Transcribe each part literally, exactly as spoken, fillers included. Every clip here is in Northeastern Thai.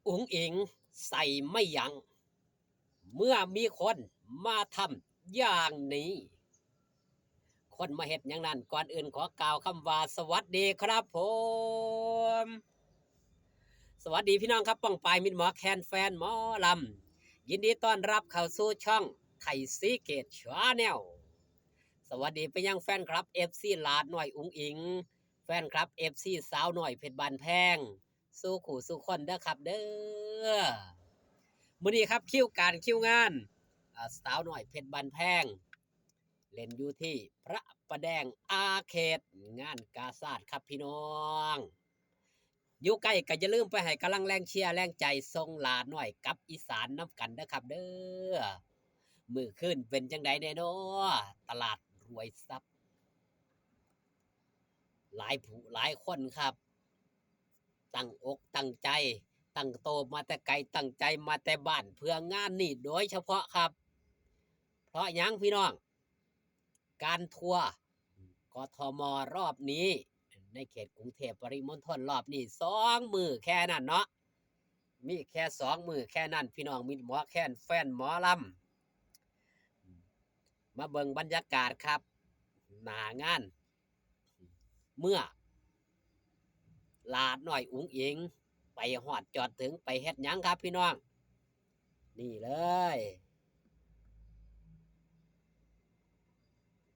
อุ๋งอิ๋งใส่ไม่ยั้ง เมื่อมีคนมาทำอย่างนี้ คนมาเฮ็ดหยังนั้น ก่อนอื่นขอกล่าวคำว่าสวัสดีครับผม สวัสดีพี่น้องครับ ป้องปายมิตรหมอแคนแฟนหมอลำ ยินดีต้อนรับเข้าสู่ช่องไข่ซีเกตชาแนล สวัสดีไปยังแฟนคลับ เอฟซี หลาดน้อยอุ๋งอิ๋ง แฟนคลับ เอฟซี สาวน้อยเพชรบ้านแพง สู่คู่สู่คนเด้อครับเด้อ มื้อนี้ครับคิวการคิวงาน อ่า สาวน้อยเพชรบ้านแพง เล่นอยู่ที่พระประแดงอาร์เคด งานกาชาดครับพี่น้อง อยู่ใกล้ก็อย่าลืมไปให้กำลังแรงเชียร์แรงใจส่งหลาดน้อยกับอีสานนำกันเด้อครับเด้อ มื้อคืนเป็นจั่งใดแน่น้อ ตลาดรวยทรัพย์ หลายผู้หลายคนครับ ตั้งอกตั้งใจ ตั้งโตมาแต่ไกล ตั้งใจมาแต่บ้าน เพื่องานนี้โดยเฉพาะครับ เพราะหยังพี่น้อง การทัวร์ กทม รอบนี้ ในเขตกรุงเทพฯปริมณฑลรอบนี้ สองมื้อแค่นั้นเนาะ มีแค่สองมื้อแค่นั้น พี่น้องมิตรหมอแคนแฟนหมอลำ มาเบิ่งบรรยากาศครับ หน้างาน เมื่อหลาดน้อยอุ๋งอิ๋ง ไปฮอดจอดถึง ไปเฮ็ดหยังครับพี่น้อง นี่เลย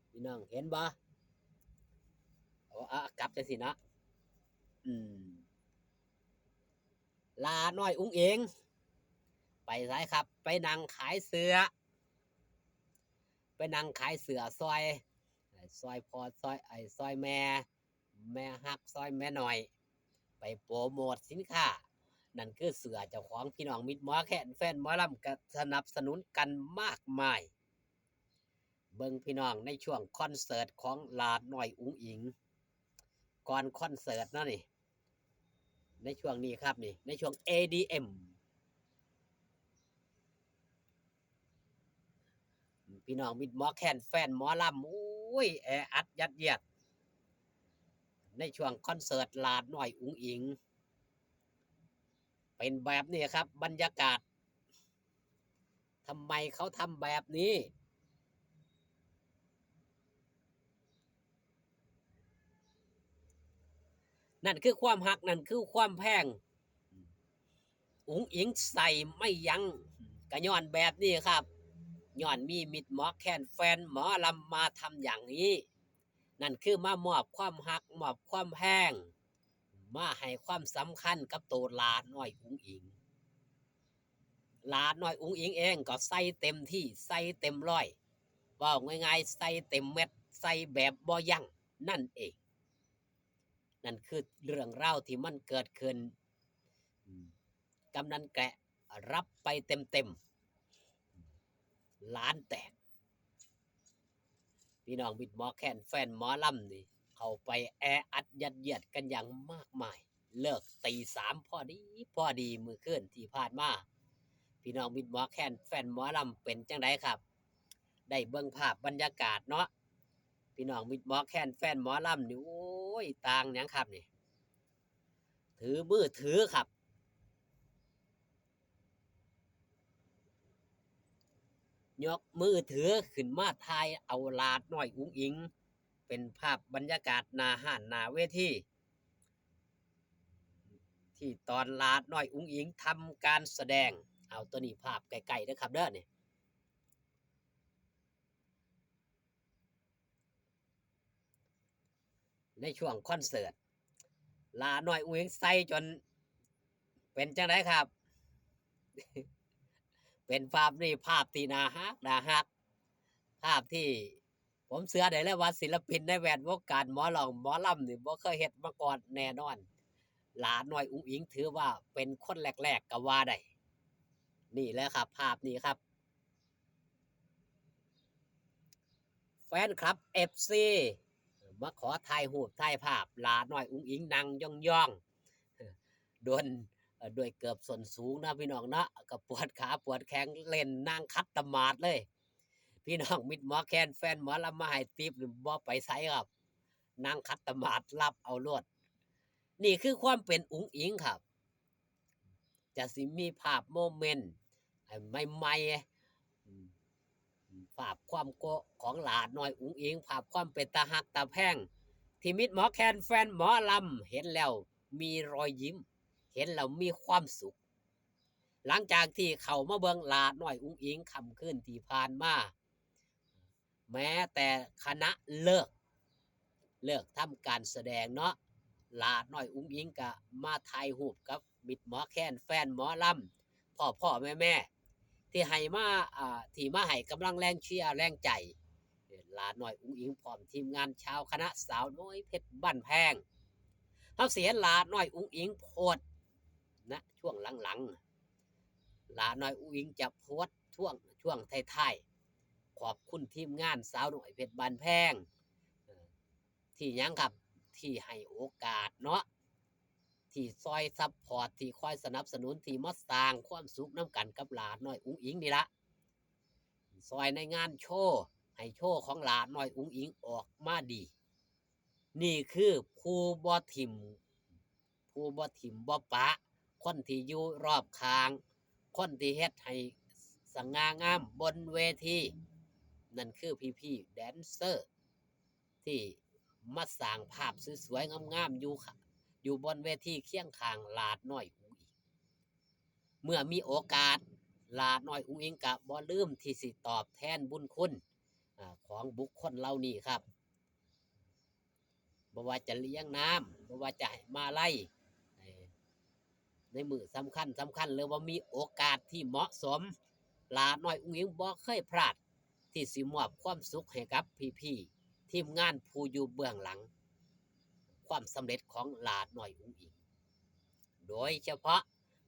พี่น้องเห็นบ่ เอา เอา กลับจั่งซี้เนาะ อืม หลาดน้อยอุ๋งอิ๋ง ไปไสครับ ไปนั่งขายเสื้อ ไปนั่งขายเสื้อซอย ซอยพ่อ ซอย ไอ้ ซอยแม่ แม่ฮัก ซอยแม่น้อย ไปโปรโมทสินค้า นั่นคือเสื้อเจ้าของ พี่น้องมิตรหมอแคนแฟนหมอลำก็สนับสนุนกันมากมาย เบิ่งพี่น้องในช่วงคอนเสิร์ตของหลาดน้อยอุ๋งอิ๋ง ก่อนคอนเสิร์ตเนาะนี่ ในช่วงนี้ครับนี่ ในช่วง เอ ดี เอ็ม พี่น้องมิตรหมอแคนแฟนหมอลำ โอ้ย แออัดยัดเยียด ในช่วงคอนเสิร์ตหลาดน้อยอุ๋งอิ๋ง เป็นแบบนี้ครับ บรรยากาศ ทำไมเขาทำแบบนี้ นั่นคือความฮัก นั่นคือความแพง อุ๋งอิ๋งใส่ไม่ยั้ง ก็ย้อนแบบนี้ครับ ย้อนมีมิตรหมอแคนแฟนหมอลำมาทำอย่างนี้ นั่นคือมามอบความฮัก มอบความแพง มาให้ความสำคัญกับโตหลาน้อยอุ๋งอิ๋ง หลาน้อยอุ๋งอิ๋งเองก็ใส่เต็มที่ ใส่เต็มร้อย เว้าง่ายๆ ใส่เต็มเม็ด ใส่แบบบ่ยั้งนั่นเอง นั่นคือเรื่องราวที่มันเกิดขึ้น อืม กำนันแกะรับไปเต็มๆ ล้านแตก พี่น้องมิตรหมอแคนแฟนหมอลำนี่ เข้าไปแออัดยัดเยียดกันอย่างมากมาย เลิกตีสามพอดี พอดีมื้อคืนที่ผ่านมา พี่น้องมิตรหมอแคนแฟนหมอลำเป็นจั่งใดครับ ได้เบิ่งภาพบรรยากาศเนาะ พี่น้องมิตรหมอแคนแฟนหมอลำนี่ โอ้ย ต่างหยังครับนี่ ถือมือถือครับ ยกมือถือขึ้นมาถ่ายเอาหลาดน้อยอุ๋งอิ๋ง เป็นภาพบรรยากาศหน้าฮ้านหน้าเวที ที่ตอนหลาดน้อยอุ๋งอิ๋งทำการแสดง เอาตัวนี้ภาพใกล้ๆเด้อครับเด้อนี่ ในช่วงคอนเสิร์ต หลาน้อยอุ๋งอิ๋งใส่จน เป็นจั่งใดครับ เป็นภาพนี่ ภาพที่น่าฮัก น่าฮัก ภาพที่ผมเชื่อได้เลยว่าศิลปินในแวดวงการหมอร้องหมอลำนี่บ่เคยเฮ็ดมาก่อนแน่นอน หลาน้อยอุ๋งอิ๋งถือว่าเป็นคนแรกๆก็ว่าได้ นี่แหละครับ ภาพนี้ครับ แฟนคลับ เอฟซี มาขอถ่ายรูปถ่ายภาพ หลาน้อยอุ๋งอิ๋งนั่งยองๆ โดน เอ่อ ด้วยเกิบส้นสูงนะพี่น้องเนาะ ก็ปวดขาปวดแข้ง เล่นนั่งขัดสมาธิเลย พี่น้องมิตรหมอแคนแฟนหมอลำมาให้ทิปนี่บ่ไปไสครับ นั่งขัดสมาธิรับเอาโลด นี่คือความเป็นอุ๋งอิ๋งครับ จะสิมีภาพโมเมนต์ อันใหม่ๆ อืม ภาพความโกะของหลาน้อยอุ๋งอิ๋ง ภาพความเป็นตาฮักตาแพง ที่มิตรหมอแคนแฟนหมอลำ เห็นแล้วมีรอยยิ้ม เห็นแล้วมีความสุข หลังจากที่เข้ามาเบิ่งหลาน้อยอุ๋งอิ๋งค่ำคืนที่ผ่านมา แม้แต่คณะเลิก เลิกทำการแสดงเนาะ หลาน้อยอุ๋งอิ๋งก็มาถ่ายรูปกับมิตรหมอแคนแฟนหมอลำ พ่อพ่อแม่แม่ ที่ให้มา อ่า ที่มาให้กำลังแรงเชียร์แรงใจ หลาน้อยอุ๋งอิ๋งพร้อมทีมงานชาวคณะสาวน้อยเพชรบ้านแพง เฮาสิเห็นหลาน้อยอุ๋งอิ๋งโพสต์นะ ช่วงหลังๆ หลาน้อยอุ๋งอิ๋งจะโพสต์ช่วง ช่วงท้ายๆ ขอบคุณทีมงานสาวน้อยเพชรบ้านแพง เอ่อ ที่หยังครับ ที่ให้โอกาสเนาะ ที่ซอยซัพพอร์ต ที่คอยสนับสนุน ที่มาสร้างความสุขนำกันกับหลาน้อยอุ๋งอิ๋งนี่ละ ซอยในงานโชว์ ให้โชว์ของหลาน้อยอุ๋งอิ๋งออกมาดี นี่คือผู้บ่ถิ่ม ผู้บ่ถิ่มบ่ปะ คนที่อยู่รอบข้าง คนที่เฮ็ดให้สง่างามบนเวที นั่นคือพี่ๆแดนเซอร์ ที่มาสร้างภาพสวยๆงามๆอยู่ค่ะ อยู่บนเวทีเคียงข้างหลาน้อยอุ๋งอิ๋ง เมื่อมีโอกาส หลาน้อยอุ๋งอิ๋งก็บ่ลืมที่สิตอบแทนบุญคุณ อ่า ของบุคคลเหล่านี้ครับ บ่ว่าจะเลี้ยงน้ำ บ่ว่าจะให้มาลัย เอ่อ ในมื้อสำคัญสำคัญ หรือว่ามีโอกาสที่เหมาะสม หลาน้อยอุ๋งอิ๋งบ่เคยพลาด ที่สิมอบความสุขให้กับพี่ๆทีมงานผู้อยู่เบื้องหลัง ความสำเร็จของหลาน้อยอุ๋งอิ๋ง โดยเฉพาะ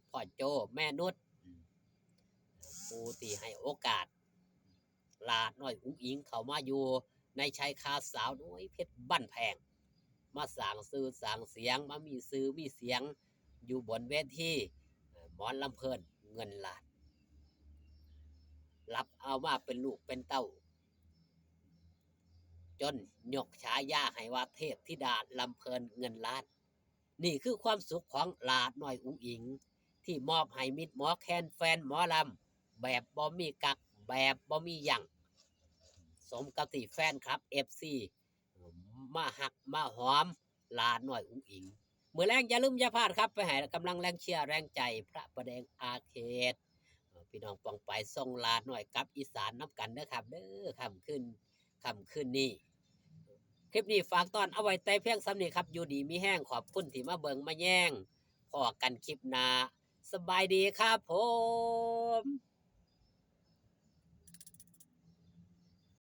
พ่อโจแม่นุช ผู้ที่ให้โอกาสหลาน้อยอุ๋งอิ๋งเข้ามาอยู่ในชายคาสาวน้อยเพชรบ้านแพง มาสร้างชื่อสร้างเสียง มามีชื่อมีเสียงอยู่บนเวที เอ่อ หมอลำเพลินเงินล้าน รับเอามาเป็นลูกเป็นเต้า จนยกฉายาให้ว่าเทพธิดาลำเพลินเงินล้าน นี่คือความสุขของหลาน้อยอุ๋งอิ๋ง ที่มอบให้มิตรหมอแคนแฟนหมอลำ แบบบ่มีกัก แบบบ่มียั้ง สมกับที่แฟนคลับ เอฟซี มาฮักมาหอมหลาน้อยอุ๋งอิ๋ง มื้อแลงอย่าลืมอย่าพลาดครับ ไปให้กำลังแรงเชียร์แรงใจพระประแดงอาร์เคด เอ่อ พี่น้องป้องไปส่งหลาน้อยกลับอีสานนำกันเด้อครับเด้อ ค่ำคืน ค่ำคืนนี้ คลิปนี้ฝากตอนเอาไว้แต่เพียงส่ำนี้ครับ อยู่ดีมีแฮง ขอบคุณที่มาเบิ่งมาแยง พ้อกันคลิปหน้า สบายดีครับผม